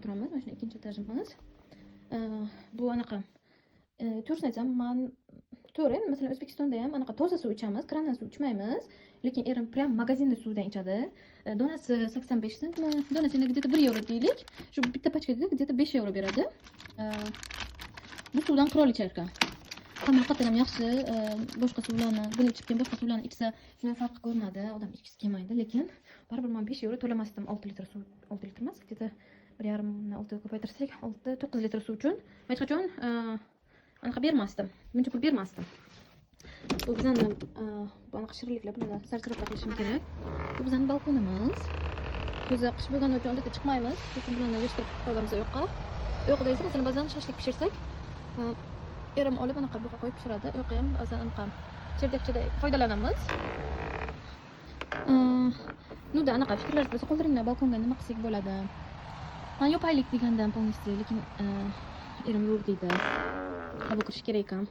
turamiz. Mana shuni ikkinchi etajimiz. Bu anaqa, to'g'risini aytsam, man to'g'ri, masalan, O'zbekistonda ham anaqa toza suv ichamiz, krandan suv ichmaymiz, lekin erim прям magazinda suvdan ichadi. Donasi 85 sentmi, donasi endi где то 1 yevro deylik, shu bitta pachkaga где то 5 yevro beradi. Bu suvdan qirol ichar ekan. Hamma haqiqatdan ham yaxshi. Boshqa suvlarni, buni ichib keyin boshqa suvlarni ichsa, shunday farqi ko'rinadi, odam ichgisi kelmaydi. Lekin baribir man 5 yevro to'lamasdim 6 litr suv, 6 litr emas, где то 1,5ni 6ga ko'paytirsak, 6, 9 litr suv uchun man hech qachon anaqa bermasdim, buncha pul bermasdim. Bu bizani bu anaqa shirinliklar, bularni сортировка qilishim kerak. Bu bizani balkonimiz. O'zi qish bo'lgani uchun odatda chiqmaymiz, lekin bularni yig'ishtirib qo'yamiz u yoqqa. U yoqda esa, masalan, ba'zan shashlik pishirsak, erim olib anaqa bu yoqqa qo'yib pishiradi. U yoqqa ham ba'zan anaqa чердак chada foydalanamiz. Ну да, anaqa fikrlaringiz bo'lsa, qoldiringlar, balkonga nima qilsak bo'ladi. Man yopaylik degandan полностью, lekin erim yo'q deydi, havo kirishi kerak ekan.